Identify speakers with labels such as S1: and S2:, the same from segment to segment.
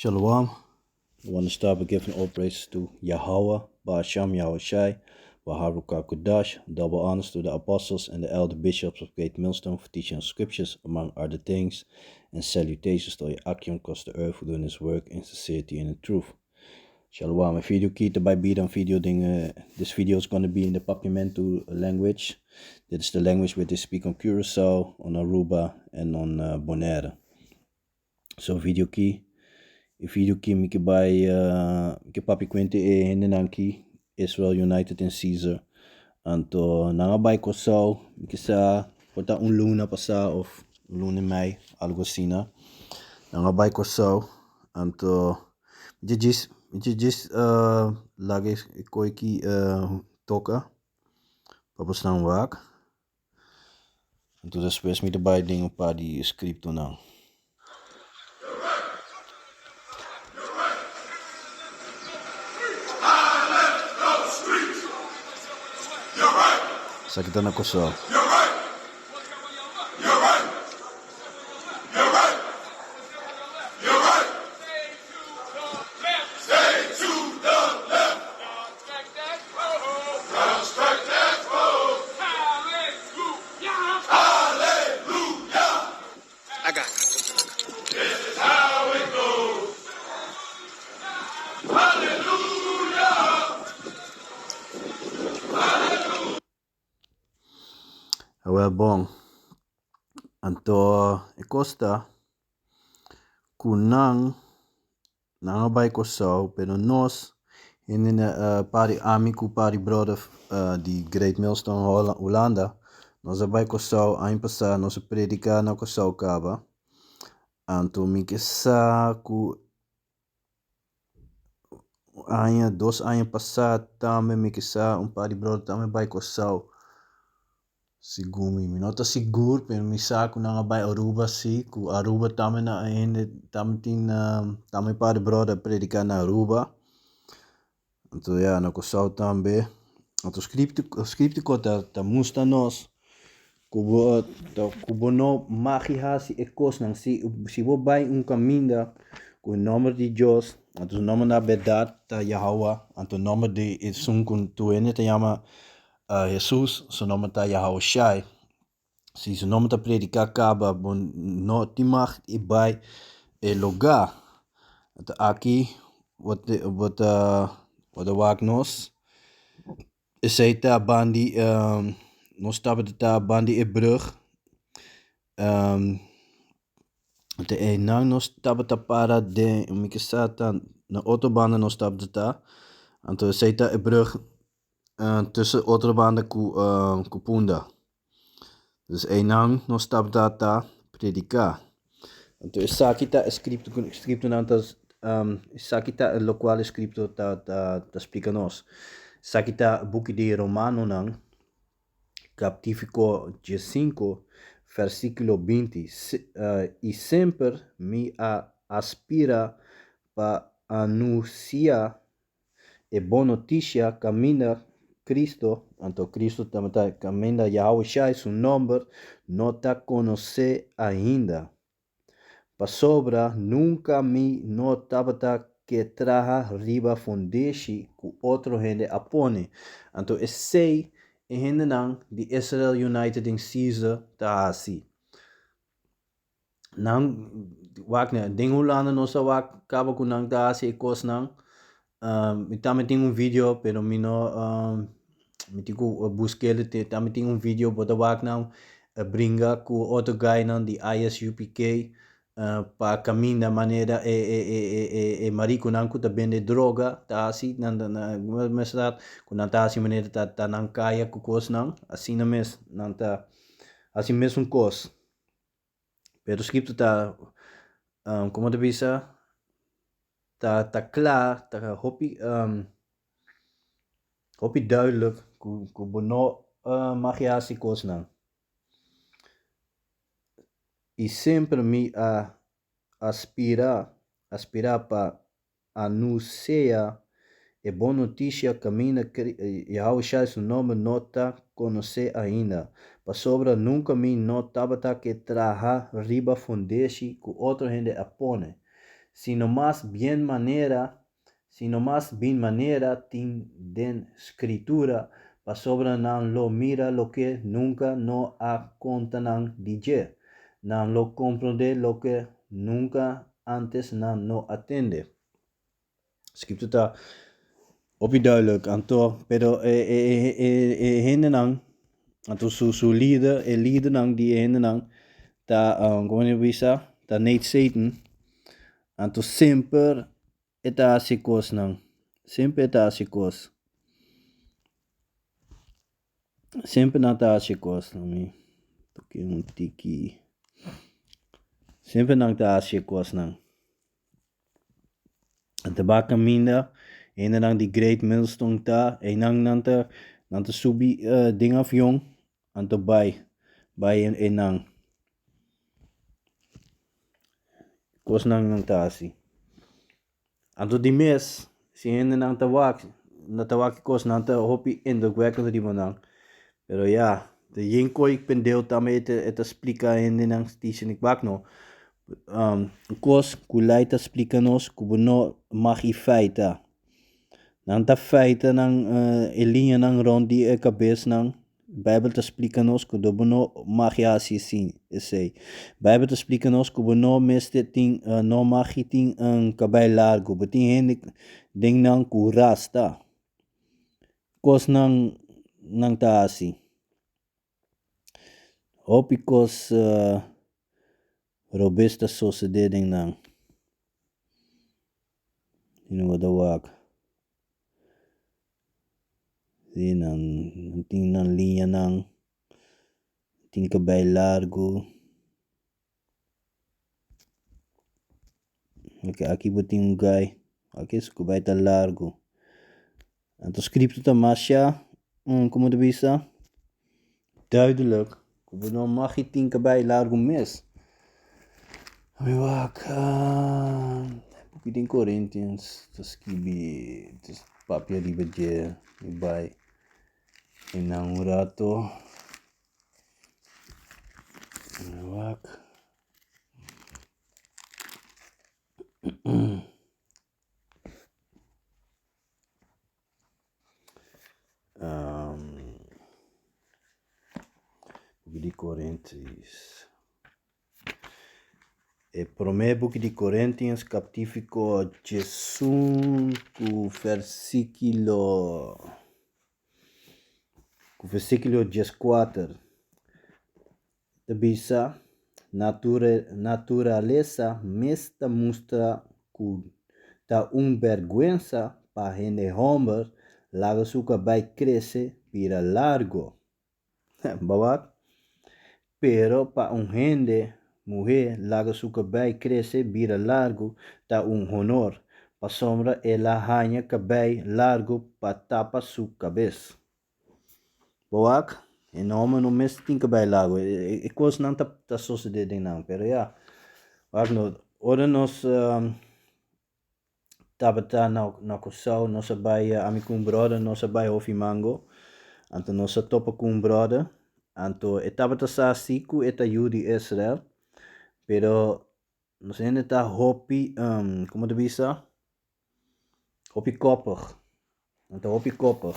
S1: Shalom. I want to start by giving all praises to Yahweh, Ba'asham Yahawashi, Baharuka Kudash, double honors to the apostles and the elder bishops of Great Millstone for teaching us scriptures, among other things, and salutations to Akim across the earth for doing his work in sincerity and in truth. Shalom. E video aki ta bai bira un video den eh, this video is gonna be in the Papiamentu language. That is the language where they speak on Curaçao, on Aruba, and on Bonaire. So video aki, e video aki mi ke bai uh, mi ke papia kuente e hendenan aki, Israel United and Caesar. Anto nan a bai Kòrsou, mi ke sa por ta un luna pasá of un luna i mei, algo asina. Nan a bai Kòrsou, anto mi ta djis mi ta djis laga e koi aki toka pa bosnan wak. Anto despues mi ta bai den un par di skriptonan. Esaki ta na Kòrsou. Awel bon, anto e kos ta ku nan Nan a bai Kòrsou, pero nos hende na pari ami ku pari bròder di Great Millstone Hulanda, nos a bai Kòrsou aña pasá, nos a prediká na Kòrsou kaba. Anto mi ke sa ku aña, dos aña pasá tambe mi ke sa un par di bròder tambe bai Kòrsou. Segun mi, mi no ta sigur pero mi sa ku nan a bai Aruba si, ku Aruba tambe nan a hende tambe tin tambe par di bròder a prediká na Aruba. Anto ya na Kòrsou tambe. Anto skriptu skriptu ta ta mustra nos ku bo ta ku bo no mag di hasi e kosnan si si bo bai un kaminda ku e nòmber di Dios anto su nòmber na bèrdat ta Yahawah anto nòmber di esun ku tur hende ta yama Hesus su nomber ta Yahawashi. Si su nomber ta prediká kaba bo no tin mag di bai e lugá. Anto aki bo bo ta bo ta wak nos. Esei ta bandi nos tabata ta bandi e brug. Te einan nos tabata para den mi ke sa ta na otro banda nos tabata ta. Anto esei ta e brug tussen otro banda ku ku Punda. Dus einan nos tabata ta prediká. Anto esaki ta e skripto ku skriptonan ta esaki ta e lokual e skripto ta ta ta splika nos. Esaki ta buki di Romanonan kaptífiko diesinku vèrsikulo 20 I semper mi a aspirá pa anunsiá E bon notisia kaminda Cristo, anto Cristo tabata kaminda Yahushai su nomber no ta konosé ainda. Pasobra nunka mi no tabata ke traha riba fundeshi ku otro hende a pone. Anto esei e hendenan di Israel United den Caesar ta hasi. Nan wak den Hulanda nos a wak kaba ku nan ta hasi e kosnan mi tambe tin un video pero mi no mi tin ku busk'el tambe tin un video bo ta wak nan bringa ku otro guynan di ISUPK pa kaminda manera e e marikonan ku ta bende droga ta hasi nan ku nan ta hasi manera ta nan kaya ku kosnan asina mes nan ta hasi mesun kos. Pero Skripto ta, komo ta bisa, ta ta kla, ta hopi hopi duidelijk ku ku bo no mag hasi kosnan. I semper mi a aspirá aspirá pa Anunsia e bon notisia kaminda Yahushua su nomber no ta konosé ainda, pasobra nunka mi no tabata ke traha riba fundeshi ku otro hende a pone. sino mas bien manera, sino mas bin manera tin den Skritura, pasobra nan lo mira loke nunka no a konta nan di dje, nan lo komprondé loke nunka ántes nan no a tende. Skriptur ta hopi duidelijk, anto pero e e e e hendenan, anto su su lider, e lidernan di e hendenan ta komo nan bisa, ta Nate Satan, anto semper e ta hasi kosnan, semper e ta hasi kos, semper nan ta hasi kos, mi toke un tiki, semper nan ta hasi kosnan. Nan ta ba kaminda hendenan di Great Millstone ta einan nan ta nan ta subi den avion anto bai bai einan kosnan nan ta hasi anto di mes si hendenan ta wak nan ta wak e kosnan ta hopi indrukwekkend riba nan pero ya ta yen koi pendeu tambe e ta splika hendenan stisha wak no Un kos ku lei ta splika nos ku bo no mag i feita. Nan ta feita nan e liñanan rònt di e kabesnan. Beibel ta splika nos ku bo no mag i hasi esei. Beibel ta splika nos ku bo no mester tin no mag i tin un kabei largu. Bo tin hende den nan ku rasta. Kosnan nan ta hasi. Hopi kos robes ta sosodé den nan. I no bo ta wak. Si nan tin nan liñanan, tin kabei largu. Ok aki bo tin un guy aki su kabei ta largu anto scripto ta masha como ta bisa duidelijk ku bo no mag di tin kabei largu mes mi wak buki den Corinthians ta skibi ta papia riba dje mi bai einan un rato. Wak. Buki di Korintios. E promé buki di Korintios kaptífiko djesun ku versíkulo Ku versíkulo dieskuater ta bisa, Naturalesa mes ta mustra ku ta un bèrgwensa pa hende hòmber laga su kabei krese bira largu. Bawat? Pero pa un hende muhé laga su kabei krese bira largu ta un honor, pasobra el a haña kabei largu pa tapa su kabes. Bo wak, e hòmber no mester tin kabei largu, e kosnan ta sosodé den nan, pero ya, wak no, ora nos tabata na Kòrsou nos a bai ami ku un bròder nos a bai Hofi Mango anto nos a topa ku un bròder anto e tabata sa si ku e ta yu di Israel pero nos hende ta hopi komo ta bisa hopi kòpig nan ta hopi kòpig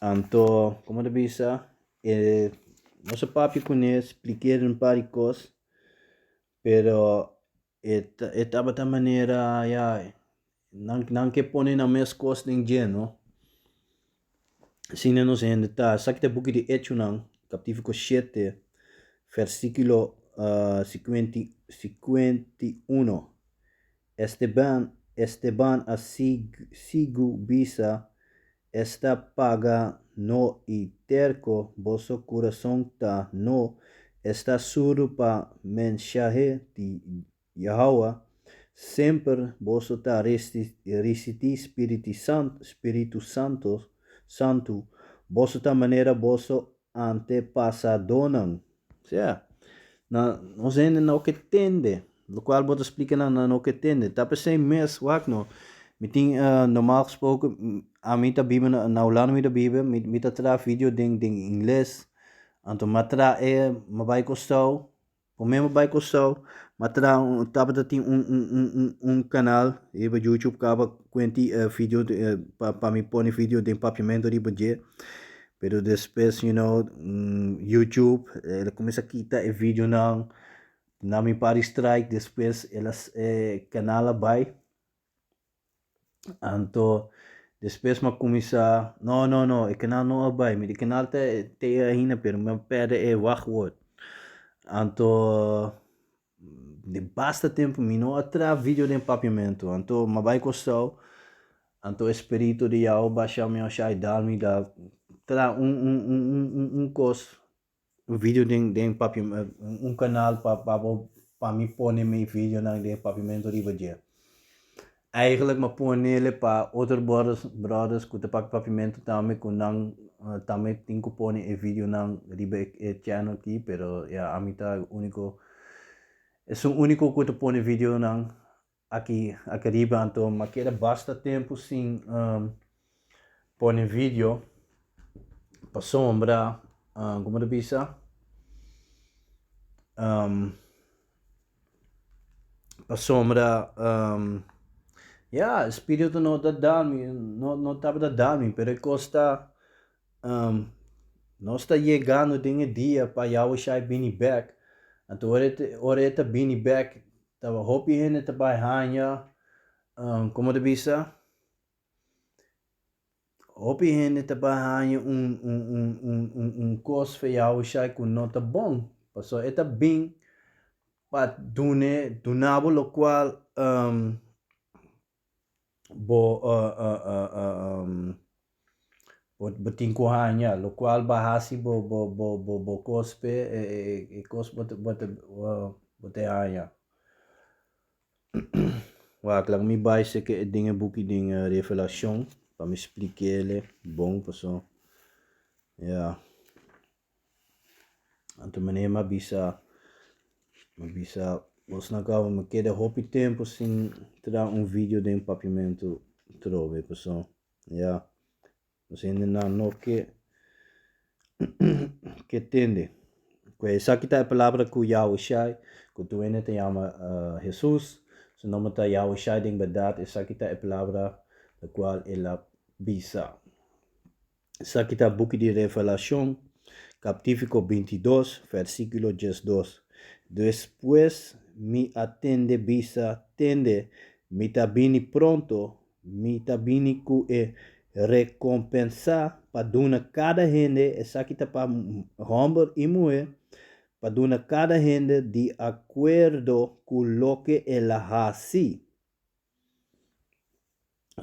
S1: anto komo ta bisa e nos a papia kuné splik'é un par di kos pero E ta e tabata manera ya nan nan ke pone nan mes kos den dje no. Asina nos hende ta. Esaki ta e buki di Echonan, kapítulo shete, versíkulo sikuenti 51. Esteban Esteban a sigu bisa, Esta paga no i terko boso kurason ta no esta surdu pa menshahe di Yahawah, semper boso ta risití Spiritu Santu, boso ta manera boso antepasadonan. Sea, na nos hende no ke tende, lokual bo ta splika nan, nan no ke tende. Ta p'esei mes, wak no, mi tin normal gesproken, ami ta biba na na Hulanda mi ta biba, mi mi ta traha video den den ingles, anto mi a traha e, mi a bai Kòrsou. Promé mi bai Kòrsou, mi a traha un, tabata tin un un un un un kanal riba YouTube kaba kuenti video pa pa mi pone video den papiamentu riba dje, pero despues you know YouTube el a kuminsá kita e videonan, nan mi pari strike despues el a e kanal a bai. Anto despues mi a kuminsá, no no no e kanal no a bai, mi e kanal ta te ainda pero mi a pèrdè e wachtwoord. Anto di basta tempu mi no a traha video den papiamentu, anto mi a bai Kòrsou, anto e spiritu di Yahweh basha mi a dal mi da traha un un un un kos. Un video den den papia un canal pa pa bo pa mi pone mi videonan den papiamento riba dje. Eigenlijk mi a ponele pa otro brothers brothers ku ta papia papiamento tambe ku nan tambe tin ku pone e videonan riba e channel aki pero ya ami ta e uniko esun uniko ku ta pone videonan aki aki riba anto mi a keda basta tempu sin pone video pasobra como ta bisa pasobra ya e spiritu no ta da mi no tabata da mi pero e kos ta Nos ta yegando den e dia pa Yahushai bini bek. Anto ora e ta, ora e ta bini bek, ta hopi hende ta bai haña, komo ta bisa? Hopi hende ta bai haña un, un, un, un, un, un kos fe Yahushai ku no ta bon. Pasobra e ta bin pa dun'e, duna bo lokual bo bo tin ku haña lokual bo a hasi bo bo bo bo bo kos p'e e kos bo ta bo ta bo ta haña. Wak laga mi bai seke den e buki den Revelashon pa mi splik'el bon paso ya. Anto meneer mi a bisa, mi a bisa bosnan kaba mi keda hopi tempu sin traha un video den papiamentu trobe paso ya nos hendenan no ke ke tende. Ku esaki ta e palabra ku Yahushai ku tur hende ta yama Hesus, su nomber ta Yahushai den bèrdat esaki ta e palabra lokual el a bisa. Esaki ta buki di Revelashon, kaptífiko 22, versíkulo 12. Despues mi a tende bisa, Tende, mi ta bini pronto, mi ta bini ku e rekompensá pa duna kada hende, esaki ta pa hòmber i muhé, pa duna kada hende di akuerdo ku loke el a hasi.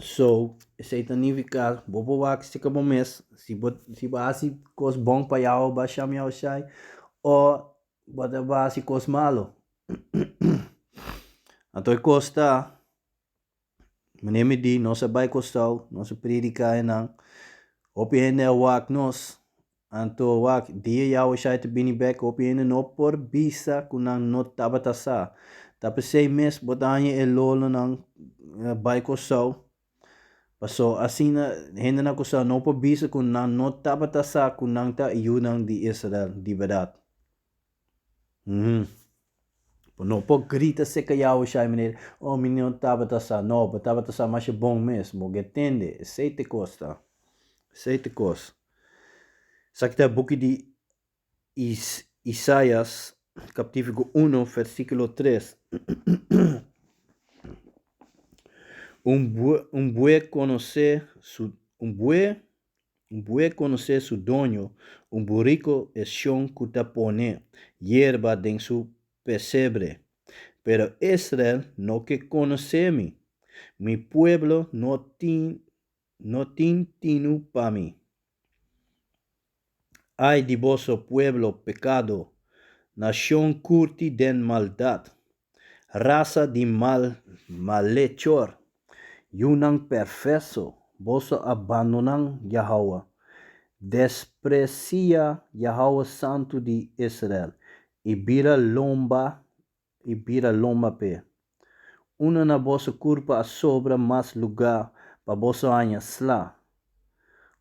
S1: So, esei ta nifiká bo por wak seka bo mes si bo si bo hasi kos bon pa Yahweh Basham Yahushai o bo ta hasi kos malu. Anto e kos ta, manera mi di nos a bai Kòrsou, nos a prediká einan, hopi hende a wak nos. Anto wak, dia Yahushua ta bini bek, hopi hende no por bisa ku nan no tabata sa. Ta p'esei mes bo ta haña e lolonan bai Kòrsou, paso asina hendenan Kòrsou no por bisa ku nan no tabata sa ku nan ta yunan di Israel di bèrdat. Bo no por grita seka Yahushua manera, oh mi no tabata sa. No, bo tabata sa masha bon mes, bo ke tende, esei ta e kos ta. Esei ta e kos. Esaki ta e buki di Isaias, kaptífiko uno, versíkulo tres. Un bue, un bue konosé su, un bue, un bue konosé su doño, un buriko e shon ku ta pone yerba den su pesebre. Pero Israel no ke konosé mi, mi pueblo no tin No tin tinu pa mi. Ai di boso pueblo pekado, nashon kurti den maldat, rasa di mal malechor, yunan perverso, boso a bandonan Yahawah, despresia Yahawah Santu di Israel, i bira lomba i bira lomba p'e. Unda na boso kurpa a sobra mas lugá pa boso haña sla,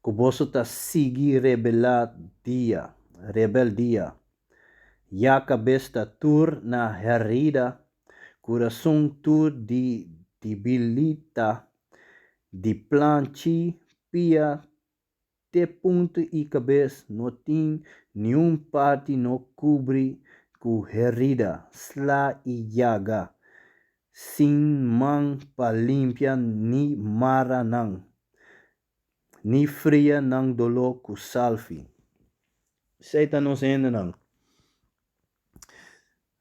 S1: ku boso ta sigui rebelá dia, rebeldia. Ya kabes ta tur na herida, kurason tur di debilitá, di planch'i pia te punt'i kabes no tin niun parti no kubrí ku herida, sla i yaga, sin man pa limpia ni mara nan, ni fria nan doló ku salfi. Esei ta nos hendenan.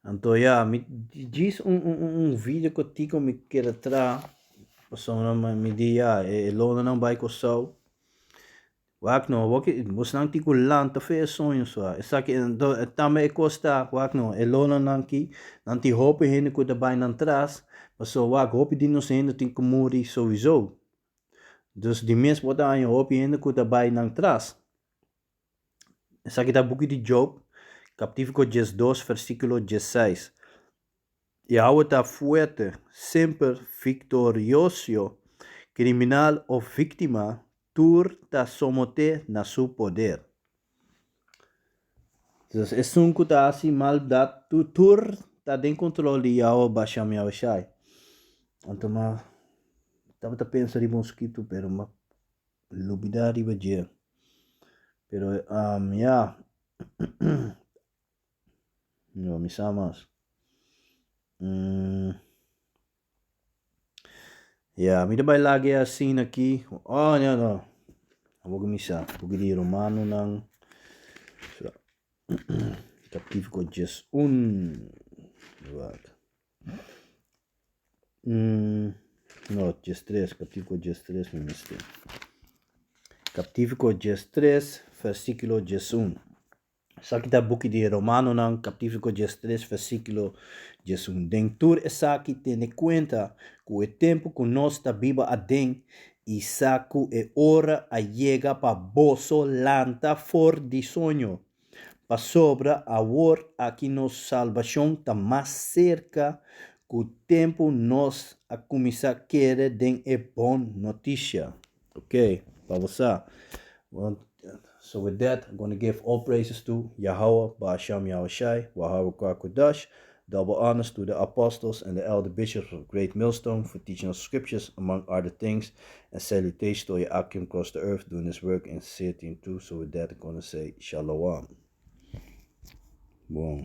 S1: Anto ya, mi djis un un un video kòrtiku mi keda traha pasobra mi di ya e lonanan bai Kòrsou. Wak no, awor ki bosnan tin ku lanta fe e soño so. Esaki anto tambe e kos ta, wak no, e lonanan aki nan tin hopi hende ku ta bai nan tras pasobra wak hopi di nos hende tin ku muri souiso. Dus di mes bo ta haña hopi hende ku ta bai nan tras. Esaki ta buki di Job, kaptífiko 12, versíkulo 16. Yahweh ta fuerte, semper viktoriosio, kriminal òf víktima, tur ta someté na su poder. Dus esun ku ta hasi maldat, tur ta den kontrol di Yahweh Basham Yahushai. Anto mi tabata pensa riba un skritu, pero mi lubida riba dje. Pero ya. No mi sa mas. Ya, mi ta bai laga e asina aki. Oh, no, no. Awor ku mi sa. Buki di Romanonan. So, kapítulo 11. Wak. No, 13, kapítulo 13 mi mester. Kapítulo 13, versíkulo 11. Esaki ta buki di Romanonan, kapítulo 13, versíkulo 11. Den tur esaki tene kuenta ku e tempu ku nos ta biba aden i sa ku e ora a yega pa boso lanta for di soño, pasobra awor aki nos salbashon ta mas serka ku tempu nos a kuminsá kere den e bon notisia. Ok, pa bo sa. So with that, I'm gonna give all praises to Yahawah Bahasham Yahawashi, Waharuka Kodash, double honors to the apostles and the elder bishops of Great Millstone for teaching us scriptures, among other things, and salutations to your Akim across the earth doing his work in sincerity and truth. So with that, I'm gonna say Shalom. Boom.